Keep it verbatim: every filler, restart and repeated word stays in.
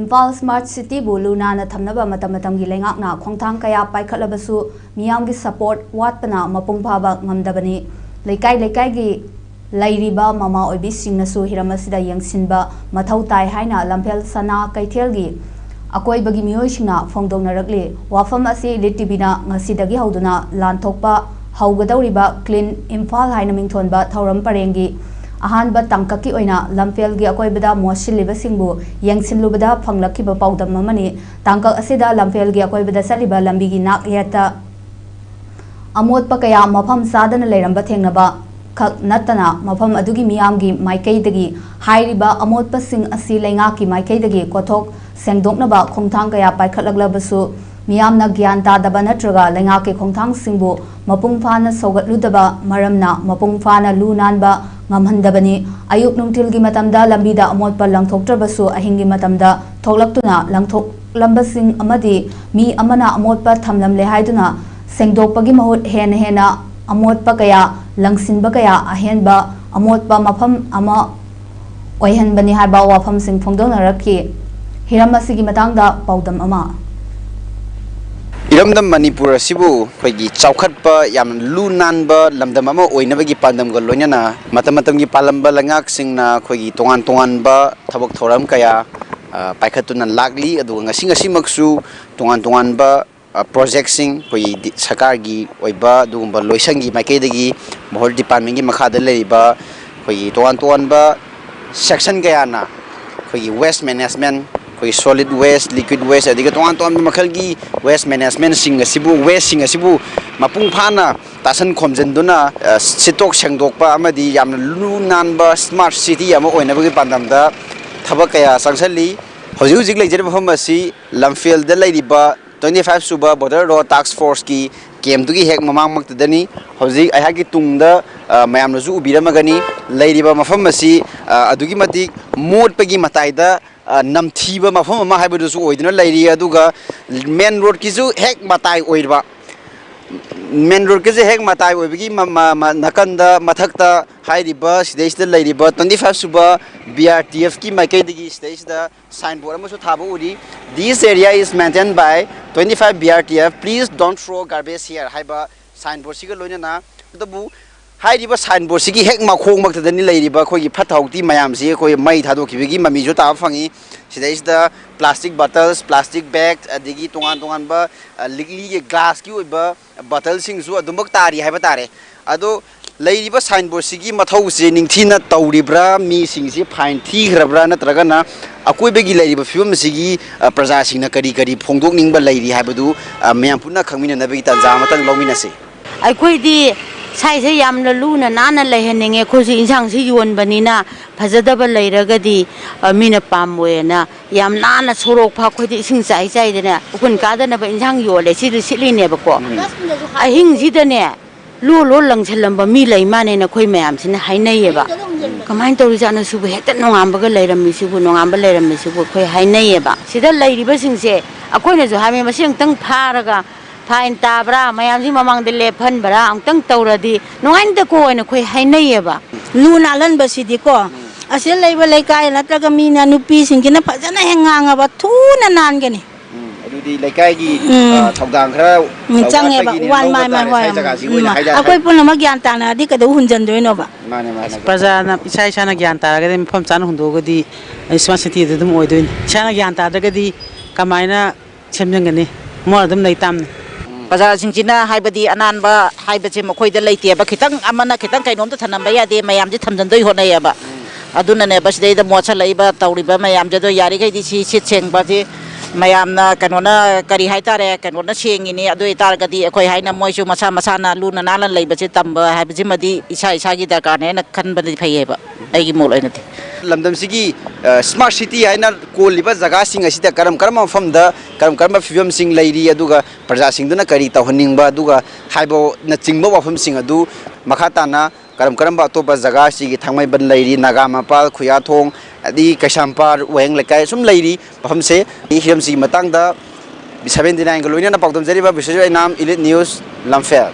Imphal smart ꯁꯤꯇꯤꯕꯨ ꯂꯨ ꯅꯥꯟꯅ ꯊꯝꯅꯕ ꯃꯇꯝ ꯃꯇꯝꯒꯤ ꯂꯩꯉꯥꯛꯅ ꯈꯣꯡꯊꯥꯡ ꯀꯌꯥ ꯄꯥꯏꯈꯠꯂꯕꯁꯨ ꯃꯤꯌꯥꯝꯒꯤ ꯁꯄꯣꯔꯠ ꯋꯥꯠꯄꯅ ꯃꯄꯨꯡ ꯐꯥꯕ ꯉꯝꯗꯕꯅꯤ꯫ ꯂꯩꯀꯥꯏ ꯂꯩꯀꯥꯏꯒꯤ ꯂꯩꯔꯤꯕ ꯃꯃꯥ ꯑꯣꯏꯕꯤꯁꯤꯡꯅꯁꯨ ꯍꯤꯔꯝ ꯑꯁꯤꯗ ꯌꯦꯡꯁꯤꯟꯕ ꯃꯊꯧ ꯇꯥꯏ ꯍꯥꯏꯅ ꯂꯝꯐꯦꯜ ꯁꯅꯥ ꯀꯩꯊꯦꯜꯒꯤ ꯑꯀꯣꯏꯕꯒꯤ ꯃꯤꯑꯣꯏꯁꯤꯡꯅ ꯐꯣꯡꯗꯣꯛꯅꯔꯛꯂꯤ꯫ ꯋꯥꯐꯝ ꯑꯁꯤ ꯂꯤꯠ ꯇꯤꯚꯤꯅ ꯉꯁꯤꯗꯒꯤ ꯍꯧꯗꯨꯅ ꯂꯥꯟꯊꯣꯛꯄ ꯍꯧꯒꯗꯧꯔꯤꯕ ꯀ꯭ꯂꯤꯟ ꯏꯝꯐꯥꯜ ꯍꯥꯏꯅ ꯃꯤꯡꯊꯣꯟꯕ ꯊꯧꯔꯝ ꯄꯔꯦꯡꯒꯤ ꯑꯍꯥꯟꯕ ꯇꯥꯡꯀꯛꯀꯤ ꯑꯣꯏꯅ ꯂꯝꯐꯦꯜꯒꯤ ꯑꯀꯣꯏꯕꯗ ꯃꯣꯠꯁꯤꯜꯂꯤꯕꯁꯤꯡꯕꯨ ꯌꯦꯡꯁꯤꯜꯂꯨꯕꯗ ꯐꯪꯂꯛꯈꯤꯕ ꯄꯥꯎꯗꯝ ꯑꯃꯅꯤ꯫ ꯇꯥꯡꯀꯛ ꯑꯁꯤꯗ ꯂꯝꯐꯦꯜꯒꯤ ꯑꯀꯣꯏꯕꯗ ꯆꯠꯂꯤꯕ ꯂꯝꯕꯤꯒꯤ ꯅꯥꯛ ꯌꯦꯠꯇ ꯑꯃꯣꯠꯄ ꯀꯌꯥ ꯃꯐꯝ ꯆꯥꯗꯅ ꯂꯩꯔꯝꯕ ꯊꯦꯡꯅꯕ ꯈꯛ ꯅꯠꯇꯅ, ꯃꯐꯝ ꯑꯗꯨꯒꯤ ꯃꯤꯌꯥꯝꯒꯤ ꯃꯥꯏꯀꯩꯗꯒꯤ ꯍꯥꯏꯔꯤꯕ ꯑꯃꯣꯠꯄꯁꯤꯡ ꯑꯁꯤ ꯂꯩꯉꯥꯛꯀꯤ ꯃꯥꯏꯀꯩꯗꯒꯤ ꯀꯣꯊꯣꯛ ꯁꯦꯡꯗꯣꯛꯅꯕ ꯈꯣꯡꯊꯥꯡ ꯀꯌꯥ ꯄꯥꯏꯈꯠꯂꯛꯂꯕꯁꯨ, ꯃꯤꯌꯥꯝꯅ ꯒ꯭ꯌꯥꯟ ꯇꯥꯗꯕ ꯅꯠꯇ꯭ꯔꯒ ꯂꯩꯉꯥꯛꯀꯤ ꯈꯣꯡꯊꯥꯡꯁꯤꯡꯕꯨ ꯃꯄꯨꯡ ꯐꯥꯅ ꯁꯧꯒꯠꯂꯨꯗꯕ ꯃꯔꯝꯅ ꯃꯄꯨꯡ ꯐꯥꯅ ꯂꯨ ꯅꯥꯟꯕ ꯉꯝꯍꯟꯗꯕꯅꯤ꯫ ꯑꯌꯨꯛ ꯅꯨꯡꯊꯤꯜꯒꯤ ꯃꯇꯝꯗ ꯂꯝꯕꯤꯗ ꯑꯃꯣꯠꯄ ꯂꯪꯊꯣꯛꯇ꯭ꯔꯕꯁꯨ, ꯑꯍꯤꯡꯒꯤ ꯃꯇꯝꯗ ꯊꯣꯛꯂꯛꯇꯨꯅ ꯂꯪꯊꯣꯛꯂꯝꯕꯁꯤꯡ ꯑꯃꯗꯤ ꯃꯤ ꯑꯃꯅ ꯑꯃꯣꯠꯄ ꯊꯝꯂꯝꯂꯦ ꯍꯥꯏꯗꯨꯅ ꯁꯦꯡꯗꯣꯛꯄꯒꯤ ꯃꯍꯨꯠ ꯍꯦꯟꯅ ꯍꯦꯟꯅ ꯑꯃꯣꯠꯄ ꯀꯌꯥ ꯂꯪꯁꯤꯟꯕ ꯀꯌꯥ ꯑꯍꯦꯟꯕ ꯑꯃꯣꯠꯄ ꯃꯐꯝ ꯑꯃ ꯑꯣꯏꯍꯟꯕꯅꯤ ꯍꯥꯏꯕ ꯋꯥꯐꯝꯁꯤꯡ ꯐꯣꯡꯗꯣꯛꯅꯔꯛꯈꯤ꯫ ꯍꯤꯔꯝ ꯑꯁꯤꯒꯤ ꯃꯇꯥꯡꯗ ꯄꯥꯎꯗꯝ ꯑꯃ꯫ ꯏꯔꯝꯗꯝ ꯃꯅꯤꯄꯨꯔ ꯑꯁꯤꯕꯨ ꯑꯩꯈꯣꯏꯒꯤ ꯆꯥꯎꯈꯠꯄ, ꯌꯥꯝꯅ ꯂꯨ ꯅꯥꯟꯕ ꯂꯝꯗꯝ ꯑꯃ ꯑꯣꯏꯅꯕꯒꯤ ꯄꯥꯟꯗꯝꯒ ꯂꯣꯏꯅꯅ ꯃꯇꯝ ꯃꯇꯝꯒꯤ ꯄꯥꯜꯂꯝꯕ ꯂꯩꯉꯥꯛꯁꯤꯡꯅ ꯑꯩꯈꯣꯏꯒꯤ ꯇꯣꯉꯥꯟ ꯇꯣꯉꯥꯟꯕ ꯊꯕꯛ ꯊꯧꯔꯝ ꯀꯌꯥ, ꯑ, ꯄꯥꯏꯈꯠꯇꯨꯅ ꯂꯥꯛꯂꯤ꯫ ꯑꯗꯨꯒ ꯉꯁꯤ ꯉꯁꯤꯃꯛꯁꯨ ꯇꯣꯉꯥꯟ ꯇꯣꯉꯥꯟꯕ, ꯑ, ꯄ꯭ꯔꯣꯖꯦꯛꯁꯤꯡ, ꯑꯩꯈꯣꯏꯒꯤ ꯗꯤ-, ꯁꯔꯀꯥꯔꯒꯤ ꯑꯣꯏꯕ ꯑꯗꯨꯒꯨꯝꯕ ꯂꯣꯏꯁꯪꯒꯤ ꯃꯥꯏꯀꯩꯗꯒꯤ, ꯃꯣꯍꯣꯔ ꯗꯤꯄꯥꯔꯠꯃꯦꯟꯒꯤ ꯃꯈꯥꯗ ꯂꯩꯔꯤꯕ ꯑꯩꯈꯣꯏꯒꯤ ꯇꯣꯉꯥꯟ ꯇꯣꯉꯥꯟꯕ ꯁꯦꯛꯁꯟ ꯀꯌꯥꯅ ꯑꯩꯈꯣꯏꯒꯤ ꯋꯦꯁ ꯃꯦꯅꯦꯖꯃꯦꯟ, ꯑꯩꯈꯣꯏꯒꯤ ꯁꯣꯂꯤꯗ ꯋꯦꯁ, ꯂꯤꯀ꯭ꯋꯤꯗ ꯋꯦꯁ, ꯑꯗꯒꯤ ꯇꯣꯉꯥꯟ ꯇꯣꯉꯥꯟꯕ ꯃꯈꯜꯒꯤ ꯋꯦꯁ ꯃꯦꯅꯦꯖꯃꯦꯟꯁꯤꯡ ꯑꯁꯤꯕꯨ, ꯋꯦꯁꯁꯤꯡ ꯑꯁꯤꯕꯨ ꯃꯄꯨꯡ ꯐꯥꯅ ꯇꯥꯁꯟ ꯈꯣꯝꯖꯤꯟꯗꯨꯅ, ꯑ, ꯁꯤꯠꯇꯣꯛ ꯁꯦꯡꯗꯣꯛꯄ ꯑꯃꯗꯤ ꯌꯥꯝꯅ ꯂꯨ ꯅꯥꯟꯕ ꯁ꯭ꯃꯥꯔꯠ ꯁꯤꯇꯤ ꯑꯃ ꯑꯣꯏꯅꯕꯒꯤ ꯄꯥꯟꯗꯝꯗ ꯊꯕꯛ ꯀꯌꯥ ꯆꯪꯁꯤꯜꯂꯤ꯫ ꯍꯧꯖꯤꯛ ꯍꯧꯖꯤꯛ ꯂꯩꯖꯔꯤꯕ ꯃꯐꯝ ꯑꯁꯤ ꯂꯝꯐꯦꯜꯗ ꯂꯩꯔꯤꯕ twenty five ꯁꯨꯕ ꯕꯣꯔꯗꯔ ꯔꯣꯗ ꯇꯥꯛꯁ ꯐꯣꯔꯁꯀꯤ ꯀꯦꯝꯞꯇꯨꯒꯤ ꯍꯦꯛ ꯃꯃꯥꯡꯃꯛꯇꯗꯅꯤ꯫ ꯍꯧꯖꯤꯛ ꯑꯩꯍꯥꯛꯀꯤ ꯇꯨꯡꯗ, ꯑ, ꯃꯌꯥꯝꯅꯁꯨ ꯎꯕꯤꯔꯝꯃꯒꯅꯤ, ꯂꯩꯔꯤꯕ ꯃꯐꯝ ꯑꯁꯤ, ꯑ, ꯑꯗꯨꯛꯀꯤ ꯃꯇꯤꯛ ꯃꯣꯠꯄꯒꯤ ꯃꯇꯥꯏꯗ, ꯑ, ꯅꯝꯊꯤꯕ ꯃꯐꯝ ꯑꯃ ꯍꯥꯏꯕꯗꯨꯁꯨ ꯑꯣꯏꯗꯨꯅ ꯂꯩꯔꯤ꯫ ꯑꯗꯨꯒ ꯃꯦꯟ ꯔꯣꯗꯀꯤꯁꯨ ꯍꯦꯛ ꯃꯇꯥꯏ ꯑꯣꯏꯔꯤꯕ, ꯃꯦꯟ ꯔꯣꯗꯀꯤꯁꯦ ꯍꯦꯛ ꯃꯇꯥꯏ ꯑꯣꯏꯕꯒꯤ ꯃ- ꯃ- ꯃ- ꯅꯥꯀꯟꯗ, ꯃꯊꯛꯇ ꯍꯥꯏꯔꯤꯕ ꯁꯤꯗꯩꯁꯤꯗ ꯂꯩꯔꯤꯕ twenty five ꯁꯨꯕ B R T F ꯀꯤ ꯃꯥꯏꯀꯩꯗꯒꯤ ꯁꯤꯗꯩꯁꯤꯗ ꯁꯥꯏꯟ ꯕꯣꯔꯗ ꯑꯃꯁꯨ ꯊꯥꯕ ꯎꯔꯤ꯫ "This area is maintained by twenty five B R T F, please don't throw garbage here" ꯍꯥꯏꯕ ꯁꯥꯏꯟ ꯕꯣꯔꯗꯁꯤꯒ ꯂꯣꯏꯅꯅ꯫ ꯑꯗꯨꯕꯨ ꯍꯥꯏꯔꯤꯕ ꯁꯥꯏꯟ ꯕꯣꯔꯗꯁꯤꯒꯤ ꯍꯦꯛ ꯃꯈꯣꯡꯃꯛꯇꯗꯅꯤ ꯂꯩꯔꯤꯕ ꯑꯩꯈꯣꯏꯒꯤ ꯐꯠꯇ ꯍꯥꯎꯗꯤ ꯃꯌꯥꯝꯁꯤ ꯑꯩꯈꯣꯏ ꯃꯩ ꯊꯥꯗꯣꯛꯈꯤꯕꯒꯤ ꯃꯃꯤꯁꯨ ꯇꯥꯕ ꯐꯪꯉꯤ꯫ ꯁꯤꯗꯩꯁꯤꯗ plastic bottles, plastic bag, ꯑꯗꯒꯤ ꯇꯣꯉꯥꯟ ꯇꯣꯉꯥꯟꯕ, ꯑ, ꯂꯤꯛꯂꯤꯒꯤ glass ꯀꯤ ꯑꯣꯏꯕ ꯕꯣꯇꯜꯁꯤꯡꯁꯨ ꯑꯗꯨꯃꯛ ꯇꯥꯔꯤ ꯍꯥꯏꯕ ꯇꯥꯔꯦ꯫ ꯑꯗꯣ ꯂꯩꯔꯤꯕ ꯁꯥꯏꯟ ꯕꯣꯔꯗꯁꯤꯒꯤ ꯃꯊꯧꯁꯦ ꯅꯤꯡꯊꯤꯅ ꯇꯧꯔꯤꯕ꯭ꯔꯥ, ꯃꯤꯁꯤꯡꯁꯤ ꯐꯥꯏꯟ ꯊꯤꯈ꯭ꯔꯕ꯭ꯔꯥ, ꯅꯠꯇ꯭ꯔꯒꯅ ꯑꯀꯣꯏꯕꯒꯤ ꯂꯩꯔꯤꯕ ꯐꯤꯕꯝ ꯑꯁꯤꯒꯤ, ꯑ, ꯄ꯭ꯔꯖꯥꯁꯤꯡꯅ ꯀꯔꯤ ꯀꯔꯤ ꯐꯣꯡꯗꯣꯛꯅꯤꯡꯕ ꯂꯩꯔꯤ ꯍꯥꯏꯕꯗꯨ, ꯑ, ꯃꯌꯥꯝ ꯄꯨꯟꯅ ꯈꯪꯃꯤꯟꯅꯅꯕꯒꯤ ꯇꯥꯟꯖꯥ ꯑꯃꯇꯪ ꯂꯧꯃꯤꯟꯅꯁꯤ꯫ ꯑꯩꯈꯣꯏꯗꯤ ꯁꯥꯏꯁꯦ ꯌꯥꯝꯅ ꯂꯨꯅ ꯅꯥꯟꯅ ꯂꯩꯍꯟꯅꯤꯡꯉꯦ꯫ ꯑꯩꯈꯣꯏꯁꯨ ꯏꯟꯁꯥꯡꯁꯤ ꯌꯣꯟꯕꯅꯤꯅ ꯐꯖꯗꯕ ꯂꯩꯔꯒꯗꯤ, ꯑ, ꯃꯤꯅ ꯄꯥꯝꯃꯣꯏꯅ ꯌꯥꯝ ꯅꯥꯟꯅ ꯁꯣꯔꯣꯛ ꯐꯥꯎ ꯑꯩꯈꯣꯏꯗꯤ ꯏꯁꯤꯡ ꯆꯥꯏ ꯆꯥꯏꯗꯅ ꯎꯐꯨꯟ ꯀꯥꯗꯅꯕ ꯏꯟꯁꯥꯡ ꯌꯣꯜꯂꯦ, ꯁꯤꯗ ꯁꯤꯠꯂꯤꯅꯦꯕꯀꯣ꯫ ꯑꯍꯤꯡꯁꯤꯗꯅꯦ ꯂꯣ ꯂꯣ ꯂꯪꯁꯤꯜꯂꯝꯕ ꯃꯤ ꯂꯩ ꯃꯥꯅꯦꯅ ꯑꯩꯈꯣꯏ ꯃꯌꯥꯝꯁꯤꯅ ꯍꯥꯏꯅꯩꯌꯦꯕ꯫ ꯀꯃꯥꯏꯅ ꯇꯧꯔꯤꯖꯥꯠꯅꯣ ꯁꯤꯕꯨ, ꯍꯦꯛꯇ ꯅꯣꯡꯉꯥꯟꯕꯒ ꯂꯩꯔꯝꯃꯤꯁꯤꯕꯨ, ꯅꯣꯡꯉꯥꯟꯕ ꯂꯩꯔꯝꯃꯤꯁꯤꯕꯨ ꯑꯩꯈꯣꯏ ꯍꯥꯏꯅꯩꯌꯦꯕ꯫ ꯁꯤꯗ ꯂꯩꯔꯤꯕꯁꯤꯡꯁꯦ ꯑꯩꯈꯣꯏꯅꯁꯨ ꯍꯥꯏꯕꯅꯤ, ꯃꯁꯤ ꯑꯃꯨꯛꯇꯪ ꯐꯥꯔꯒ ꯐꯥꯏꯟ ꯇꯥꯕ꯭ꯔꯥ, ꯃꯌꯥꯝꯁꯤ ꯃꯃꯥꯡꯗ ꯂꯦꯞꯍꯟꯕ꯭ꯔꯥ ꯑꯃꯨꯛꯇꯪ ꯇꯧꯔꯗꯤ ꯅꯨꯡꯉꯥꯏꯅꯤꯗꯀꯣ ꯍꯥꯏꯅ ꯑꯩꯈꯣꯏ ꯍꯥꯏꯅꯩꯌꯦꯕ꯫ ꯂꯨ ꯅꯥꯜꯍꯟꯕꯁꯤꯗꯤꯀꯣ, ꯑꯁꯤꯗ ꯂꯩꯕ ꯂꯩꯀꯥꯏ ꯅꯠꯇ꯭ꯔꯒ ꯃꯤꯅ, ꯅꯨꯄꯤꯁꯤꯡꯁꯤꯅ ꯐꯖꯅ ꯍꯦꯛ ꯉꯥꯡꯉꯕ ꯊꯨꯅ ꯅꯥꯟꯒꯅꯤ꯫ ꯎꯝ, ꯑꯗꯨꯗꯤ ꯂꯩꯀꯥꯏꯒꯤ, ꯎꯝ꯫ ꯑ, ꯊꯧꯗꯥꯡ ꯈꯔ ꯎꯝ, ꯆꯪꯉꯦꯕ꯫ ꯂꯧꯈꯠꯄꯒꯤꯅꯦꯅ ꯋꯥꯟ ꯃꯥꯏ ꯂꯧꯕ ꯃꯥꯏ ꯇꯥꯔꯦ꯫ ꯍꯣꯏ, ꯁ꯭ꯋꯥꯏ ꯖꯒꯥꯁꯤꯒꯤ ꯎꯝ, ꯑꯣꯏꯅ ꯍꯥꯏꯇꯥꯔꯦ꯫ ꯑꯩꯈꯣꯏ ꯄꯨꯝꯅꯃꯛ ꯒ꯭ꯌꯥꯟ ꯇꯥꯅꯔꯗꯤ ꯀꯩꯗꯧ ꯍꯨꯟꯖꯟꯗꯣꯏꯅꯣꯕ? ꯃꯥꯅꯦ, ꯃꯥꯅꯦ꯫ ꯄ꯭ꯔꯖꯥꯅ ꯏꯁꯥ ꯏꯁꯥꯅ ꯒ꯭ꯌꯥꯟ ꯇꯥꯔꯒꯗꯤ ꯃꯐꯝ ꯆꯥꯅ ꯍꯨꯟꯗꯣꯛꯑꯒꯗꯤ ꯑꯩ smart city ꯗ ꯑꯗꯨꯝ ꯑꯣꯏꯗꯣꯏꯅꯤ꯫ ꯏꯁꯥꯅ ꯒ꯭ꯌꯥꯟ ꯇꯥꯗ꯭ꯔꯒꯗꯤ ꯀꯃꯥꯏꯅ ꯁꯦꯝꯖꯤꯟꯒꯅꯤ? ꯃꯣꯏ ꯑꯗꯨꯝ ꯂꯩ ꯇꯥꯕꯅꯤ꯫ ꯄ꯭ꯔꯖꯥꯁꯤꯡꯁꯤꯅ ꯍꯥꯏꯕꯗꯤ ꯑꯅꯥꯟꯕ ꯍꯥꯏꯕꯁꯦ ꯃꯈꯣꯏꯗ ꯂꯩꯇꯦꯕ꯫ ꯈꯤꯇꯪ ꯑꯃꯅ ꯈꯤꯇꯪ ꯀꯩꯅꯣꯝꯇ ꯊꯝꯂꯝꯕ ꯌꯥꯗꯦ, ꯃꯌꯥꯝꯁꯦ ꯊꯝꯖꯤꯟꯗꯣꯏ ꯍꯣꯠꯅꯩꯌꯦꯕ꯫ ꯑꯗꯨꯅꯅꯦꯕ ꯁꯤꯗꯩꯗ ꯃꯣꯠꯁꯜꯂꯛꯏꯕ ꯇꯧꯔꯤꯕ ꯃꯌꯥꯝꯁꯦ꯫ ꯑꯗꯣ ꯌꯥꯔꯤꯈꯩꯗꯤ ꯁꯤ ꯁꯤꯠ ꯁꯦꯡꯕꯁꯤ ꯃꯌꯥꯝꯅ ꯀꯩꯅꯣꯅ ꯀꯔꯤ ꯍꯥꯏꯇꯥꯔꯦ, ꯀꯩꯅꯣꯅ ꯁꯦꯡꯉꯤꯅꯤ꯫ ꯑꯗꯨ ꯑꯣꯏꯇꯥꯔꯒꯗꯤ ꯑꯩꯈꯣꯏ ꯍꯥꯏꯅ ꯃꯣꯏꯁꯨ ꯃꯁꯥ ꯃꯁꯥꯅ ꯂꯨꯅ ꯅꯥꯟꯅ ꯂꯩꯕꯁꯦ ꯇꯝꯕ ꯍꯥꯏꯕꯁꯤꯃꯗꯤ ꯏꯁꯥ ꯏꯁꯥꯒꯤ ꯗꯔꯀꯥꯔꯅꯦꯅ ꯈꯟꯕꯗꯤ ꯐꯩꯌꯦꯕ, ꯑꯩꯒꯤ ꯃꯣꯠ ꯑꯣꯏꯅꯗꯤ꯫ ꯂꯝꯗꯝꯁꯤꯒꯤ, ꯑ, smart city ꯍꯥꯏꯅ ꯀꯣꯜꯂꯤꯕ ꯖꯒꯥꯁꯤꯡ ꯑꯁꯤꯗ ꯀꯔꯝ ꯀꯔꯝꯕ ꯃꯐꯝꯗ ꯀꯔꯝ ꯀꯔꯝꯕ ꯐꯤꯕꯝꯁꯤꯡ ꯂꯩꯔꯤ, ꯑꯗꯨꯒ ꯄ꯭ꯔꯖꯥꯁꯤꯡꯗꯨꯅ ꯀꯔꯤ ꯇꯧꯍꯟꯅꯤꯡꯕ, ꯑꯗꯨꯒ ꯍꯥꯏꯕꯅꯆꯤꯡꯕ ꯋꯥꯐꯝꯁꯤꯡ ꯑꯗꯨ ꯃꯈꯥ ꯇꯥꯅ ꯀꯔꯝ ꯀꯔꯝꯕ ꯑꯇꯣꯞꯄ ꯖꯒꯥ, ꯁꯤꯒꯤ ꯊꯥꯡꯃꯩꯕꯟ ꯂꯩꯔꯤ, ꯅꯥꯒꯥꯃꯄꯥꯜ, ꯈꯨꯌꯥꯊꯣꯡ, ꯑꯗꯒꯤ ꯀꯩꯁꯥꯝꯄꯥꯠ, ꯋꯥꯍꯦꯡ ꯂꯩꯀꯥꯏ ꯁꯨꯝ ꯂꯩꯔꯤ ꯃꯐꯝꯁꯦ꯫ ꯍꯤꯔꯝꯁꯤꯒꯤ ꯃꯇꯥꯡꯗ ꯁꯚꯦꯟꯇꯤ ꯅꯥꯏꯟꯒ ꯂꯣꯏꯅꯅ ꯄꯥꯎꯗꯝꯖꯔꯤꯕ ꯕꯤꯁ꯭ꯋꯖꯤꯠ ꯑꯣꯏꯅꯥꯝ, Elite News, ꯂꯝꯐꯦꯜ꯫